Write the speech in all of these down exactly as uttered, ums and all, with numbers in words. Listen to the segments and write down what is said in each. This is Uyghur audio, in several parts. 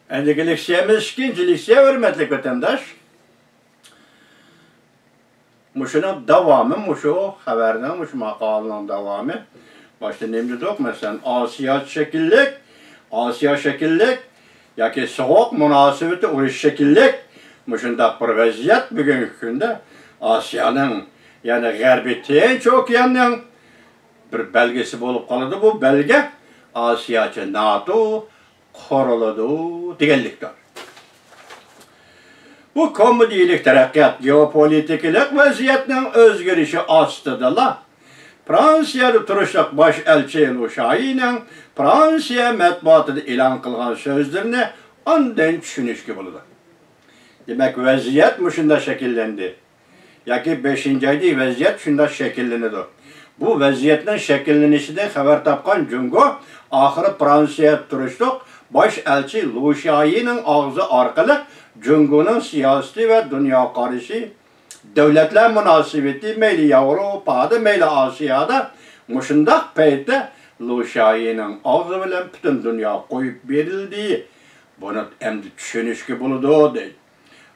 ئەندىكى لېكسىيەمىز ئىككىنچى لېكسىيە، ھۆرمەتلىك ۋەتەنداش. مۇشۇنىڭ داۋامى، مۇشۇ خەۋەرنىڭ، مۇشۇ ماقالىنىڭ داۋامى. باشتا نېمە دېدۇق؟ مەسىلەن، ئاسىيا شەكىللىك، ئاسىيا شەكىللىك ياكى سوغۇق مۇناسىۋىتى ئۇرۇش شەكىللىك مۇشۇنداق بىر ۋەزىيەت بۈگۈنكى كۈندە ئاسىيانىڭ، يەنى غەربىي تىنچ ئوكياننىڭ بىر بەلگىسى بولۇپ قالىدۇ. بۇ بەلگە ئاسىياچە ناتو قۇرۇلىدۇ دېگەنلىكتۇر. بۇ كومېدىيىلىك تەرەققىيات، گېئوپولىتىكىلىق ۋەزىيەتنىڭ ئۆزگىرىشى ئاستىدىلا، فرانسىيەدە تۇرۇشلۇق باش ئەلچى لۇ شايىنىڭ فرانسىيە مەتبۇئاتىدا ئېلان قىلغان سۆزلىرىنى ئاندىن چۈشىنىشكە بولىدۇ. دېمەك، ۋەزىيەت مۇشۇنداق شەكىللەندى. ياكى بەشىنچى ئايدا ۋەزىيەت شۇنداق شەكىللىنىدۇ. بۇ ۋەزىيەتنىڭ شەكىللىنىشىدىن خەۋەر تاپقان جۇڭگو ئاخىرى فرانسىيەدە تۇرۇشلۇق باش ئەلچى لۇ شيايىنىڭ ئاغزى ئارقىلىق جۇڭگونىڭ سىياسىتى ۋە دۇنيا قارىشى، دۆلەتلەر مۇناسىۋىتى، مەيلى ياۋروپادا، مەيلى ئاسىيادا مۇشۇنداق پەيتتە لۇ شيايىنىڭ ئاغزى بىلەن پۈتۈن دۇنيا قويۇپ بېرىلدى. بۇنى ئەمدى چۈشىنىشكە بولىدۇ، دەيدۇ.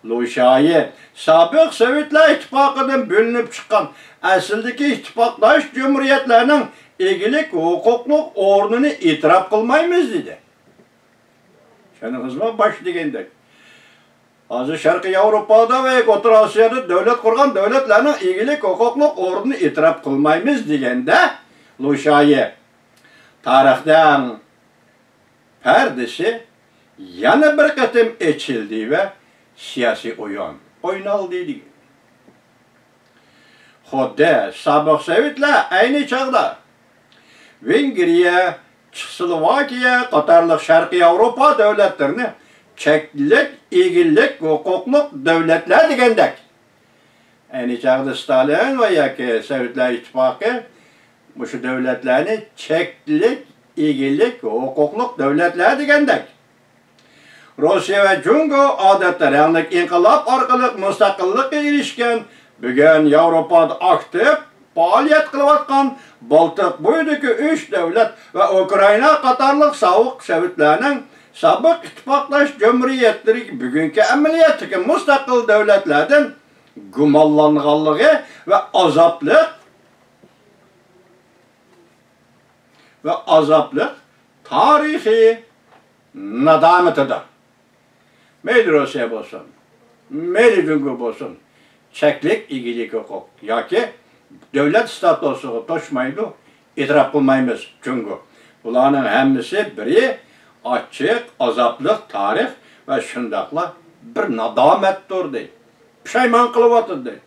لۇ شيايى سابىق سوۋېتلار ئىتتىپاقىدىن بۆلۈنۈپ چىققان ئەسلىدىكى ئىتتىپاقداش جۇمھۇرىيەتلەرنىڭ ئىگىلىك ھوقۇقلۇق ئورنىنى ئېتىراپ قىلمايمىز، دېدى. چۈشەندىڭىزمۇ؟ باش دېگەندەك. ھازىر شەرقىي ياۋروپادا ۋە ئوتتۇرا ئاسىيادا دۆلەت قۇرغان دۆلەتلەرنىڭ ئىگىلىك ھوقۇقلۇق ئورنىنى ئېتىراپ قىلمايمىز دېگەندە، لۇ شيايى تارىخنىڭ پەردىسى يەنە بىر قېتىم ئېچىلدى ۋە سىياسىي ئويۇن ئوينالدى، دېگەن. خۇددى سابىق سوۋېتلار ئەينى چاغدا ۋېنگرىيە، چېخسلوۋاكىيە قاتارلىق شەرقىي ياۋروپا دۆلەتلىرىنى چەكلىك ئىگىلىك ھوقۇقلۇق دۆلەتلەر دېگەندەك، ئەينى چاغدا ستالىن ۋە ياكى سوۋېتلار ئىتتىپاقى مۇشۇ دۆلەتلەرنى چەكلىك ئىگىلىك ھوقۇقلۇق دۆلەتلەر دېگەندەك، روسىيە ۋە جۇڭگو ئادەتتە رەڭلىك ئىنقىلاب ئارقىلىق مۇستەقىللىققا ئېرىشكەن، بۈگۈن ياۋروپادا ئاكتىپ پائالىيەت قىلىۋاتقان بالتىق بويىدىكى ئۈچ دۆلەت ۋە ئۇكرائىنا قاتارلىق ساۋۇق سوۋېتلارنىڭ سابىق ئىتتىپاقداش جۇمھۇرىيەتلىرى بۈگۈنكى ئەمەلىيەتتىكى مۇستەقىل دۆلەتلەردىن گۇمانلانغانلىقى ۋە ئازابلىق ۋە ئازابلىق تارىخىي نادامىتىدا، مەيلى روسىيە بولسۇن، مەيلى جۇڭگو بولسۇن، چەكلىك ئىگىلىك ھوقۇق ياكى دۆلەت ستاتۇسىغا توشمايدۇ، ئېتىراپ قىلمايمىز جۇڭگو. بۇلارنىڭ ھەممىسى بىرى ئاچچىق، ئازابلىق تارىخ ۋە شۇنداقلا بىر نادامەتتۇر، دەيدۇ. پۇشايمان قىلىۋاتىدۇ، دەيدۇ.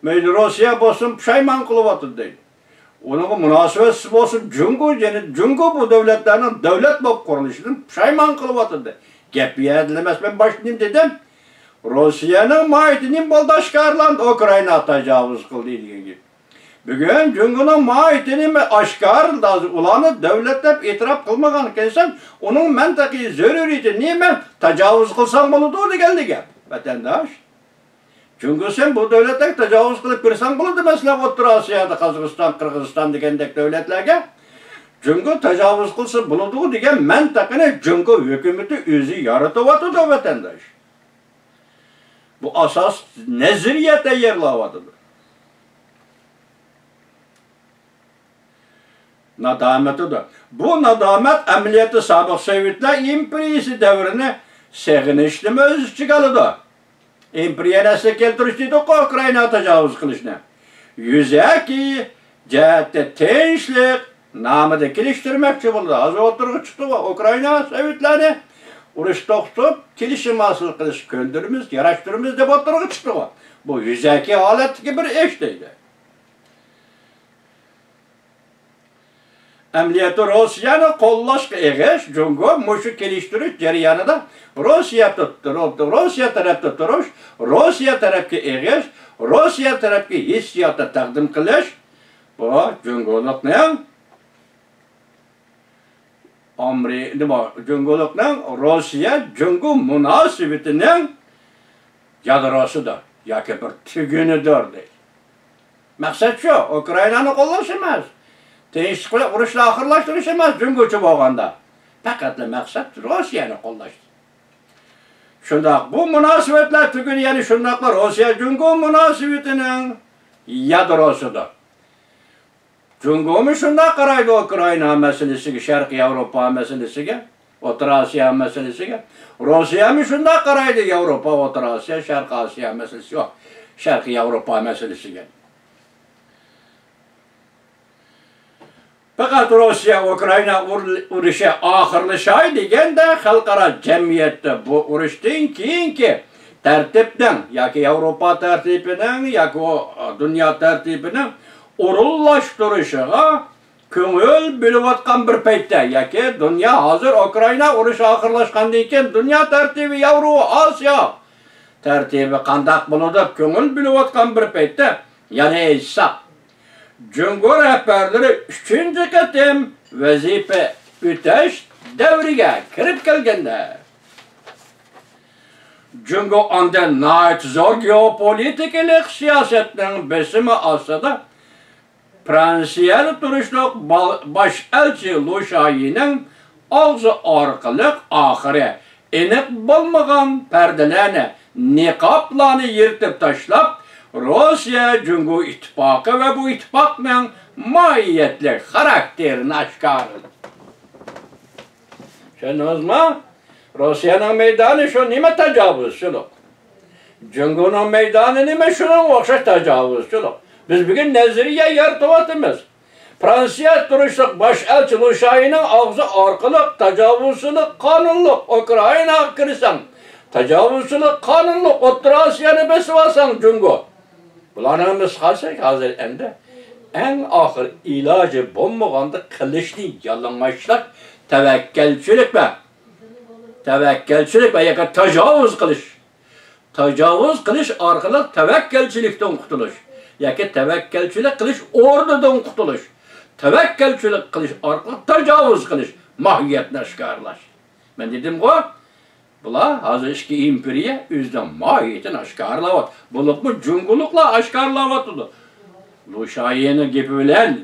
مەيلى روسىيە بولسۇن، پۇشايمان قىلىۋاتىدۇ، دەيدۇ. ئۇنىڭغا مۇناسىۋەتسىز بولسۇن، جۇڭگو، يەنى جۇڭگو بۇ دۆلەتلەرنىڭ دۆلەت بولۇپ قۇرۇلۇشىدىن پۇشايمان قىلىۋاتىدۇ. گەپ بۇ يەردىلا ئەمەس، مەن باشتا نېمە دېدىم؟ روسىيەنىڭ ماھىيىتى نېمە بولدى؟ ئاشكارىلاندى، ئۇكرائىنا تاجاۋۇز قىلدى دېگەن گەپ. بۈگۈن جۇڭگونىڭ ماھىيىتى نېمە؟ ئاشكارىلاندى. ئۇلارنى دۆلەت دەپ ئېتىراپ قىلمىغانكەنسەن، ئۇنىڭ مەنتىقىي زۆرۈرىيىتى نېمە؟ تاجاۋۇز قىلساڭ بولىدۇ دېگەنلا گەپ، ۋەتەنداش. جۇڭگو سەن بۇ دۆلەتلەرگە تاجاۋۇز قىلىپ بېرسەڭ بولىدۇ، مەسىلەن، ئوتتۇرا ئاسىيادا قازاقىستان، قىرغىزىستان دېگەندەك دۆلەتلەرگە جۇڭگو تاجاۋۇز قىلسا بولىدۇ دېگەن مەنتىقىنى جۇڭگو ھۆكۈمىتى ئۆزى يارىتىۋاتىدۇ، ۋەتەنداش. بۇ ئاساس نەزەرىيە تەييارلاۋاتىدۇ. نادامىتىدۇر. بۇ نادامەت ئەمەلىيەتتە سابىق سوۋېتلار ئىمپېرىيىسى دەۋرىنى سېغىنىشنىمۇ ئۆز ئىچىگە ئالىدۇ. ئىمپېرىيەنى ئەسلىگە كەلتۈرۈش دېدۇققۇ، ئۇكرائىنا تاجاۋۇز قىلىشنى. يۈزەكى جەھەتتە تىنچلىق نامىدا كېلىشتۈرمەكچى بولىدۇ. ھازىر ئوتتۇرىغا چىقتىغۇ، ئۇكرائىنا سوۋېتلارنى ئۇرۇش توختىتىپ، كېلىشىم ھاسىل قىلىشقا كۆندۈرىمىز، ياراشتۇرىمىز دەپ ئوتتۇرىغا چىقتىغۇ. بۇ يۈزەكى ھالەتتىكى بىر ئىش دەيدۇ. ئەمەلىيەتتە روسىيەنى قوللاشقا ئېغىش، جۇڭگو مۇشۇ كېلىشتۈرۈش جەريانىدا روسىيە تۇت-، روسىيە تەرەپتە تۇرۇش، روسىيە تەرەپكە ئېغىش، روسىيە تەرەپكە ھېسسىياتنى تەقدىم قىلىش، بۇ جۇڭگولۇقنىڭ ئامرى-، نېمە، جۇڭگولۇقنىڭ روسىيە جۇڭگو مۇناسىۋىتىنىڭ يادروسىدۇر ياكى بىر تۈگۈنىدۇر دەيدۇ. مەقسەت شۇ، ئۇكرائىنانى قوللاش ئەمەس. تىنچلىق بىلەن ئۇرۇشنى ئاخىرلاشتۇرۇش ئەمەس، جۇڭگوچە بولغاندا. پەقەتلا مەقسەت روسىيەنى قوللاش. شۇنداق، بۇ مۇناسىۋەتلەر تۈگىدى، يەنى شۇنداقلا روسىيە جۇڭگو مۇناسىۋىتىنىڭ يادروسىدۇر. جۇڭگومۇ شۇنداق قارايدۇ ئۇكرائىنا مەسىلىسىگە، شەرقىي ياۋروپا مەسىلىسىگە، ئوتتۇرا ئاسىيا مەسىلىسىگە. روسىيەمۇ شۇنداق قارايدۇ ياۋروپا، ئوتتۇرا ئاسىيا، شەرقىي ئاسىيا مەسىلىسى، يوق، شەرقىي ياۋروپا مەسىلىسىگە. پەقەت روسىيە ئۇكرائىنا ئۇر-، ئۇرۇشى ئاخىرلىشاي دېگەندە، خەلقئارا جەمئىيەتتە بۇ ئۇرۇشتىن كېيىنكى تەرتىپنىڭ ياكى ياۋروپا تەرتىپىنىڭ ياكى ئۇ دۇنيا تەرتىپىنىڭ ئورۇنلاشتۇرۇشىغا كۆڭۈل بۆلۈۋاتقان بىر پەيتتە، ياكى دۇنيا ھازىر ئۇكرائىنا ئۇرۇشى ئاخىرلاشقاندىن كېيىن دۇنيا تەرتىپى، ياۋرو ئاسىيا تەرتىپى قانداق بولىدۇ دەپ كۆڭۈل بۆلۈۋاتقان بىر پەيتتە، يەنە ئېيتساق، جۇڭگو رەھبەرلىرى ئۈچىنچى قېتىم ۋەزىپە ئۆتەش دەۋرىگە كىرىپ كەلگەندە، جۇڭگو ئاندىن ناھايىتى زور گېئوپولىتىكىلىق سىياسەتنىڭ بېسىمى ئاستىدا فرانسىيەدە تۇرۇشلۇق با-، باش ئەلچى لۇ شايىنىڭ ئاغزى ئارقىلىق ئاخىرى ئېنىق بولمىغان پەردىلەرنى، نىقابلارنى يىرتىپ تاشلاپ، روسىيە جۇڭگو ئىتتىپاقى ۋە بۇ ئىتتىپاقنىڭ ماھىيەتلىك خاراكتېرىنى ئاشكارىلىدى. چۈشەندىڭىزمۇ؟ روسىيەنىڭ مەيدانى شۇ نېمە تاجاۋۇزچىلىق؟ جۇڭگونىڭ مەيدانى نېمە شۇنىڭغا ئوخشاش تاجاۋۇزچىلىق؟ بىز بۈگۈن نەزەرىيە يارىتىۋاتىمىز. فرانسىيە تۇرۇشلۇق باش ئەلچى لۇ شايىنىڭ ئاغزى ئارقىلىق تاجاۋۇزچىلىق قانۇنلۇق، ئۇكرائىناغا كىرسەڭ تاجاۋۇزچىلىق قانۇنلۇق، ئوتتۇرا ئاسىيانى بېسىۋالساڭ جۇڭگو. بۇلارنىڭ ھەممىسى قالسا ھازىر ئەمدى ئەڭ ئاخىر ئىلاجى بولمىغاندا قىلىشنى يالىڭاچلاش تەۋەككەلچىلىك ۋە تەۋەككەلچىلىك ۋە ياكى تاجاۋۇز قىلىش. تاجاۋۇز قىلىش ئارقىلىق تەۋەككەلچىلىكتىن قۇتۇلۇش ياكى تەۋەككەلچىلىك قىلىش ئورنىدىن قۇتۇلۇش. تەۋەككەلچىلىك قىلىش ئارقىلىق تاجاۋۇز قىلىش، ماھىيەتنى ئاشكارىلاش. مەن دېدىمغۇ، بۇلار ھازىر ئىككى ئىمپېرىيە ئۆزىنىڭ ماھىيىتىنى ئاشكارىلاۋاتىدۇ. بولۇپمۇ جۇڭگولۇقلار ئاشكارىلاۋاتىدۇ. لۇ شايىنىڭ گېپى بىلەن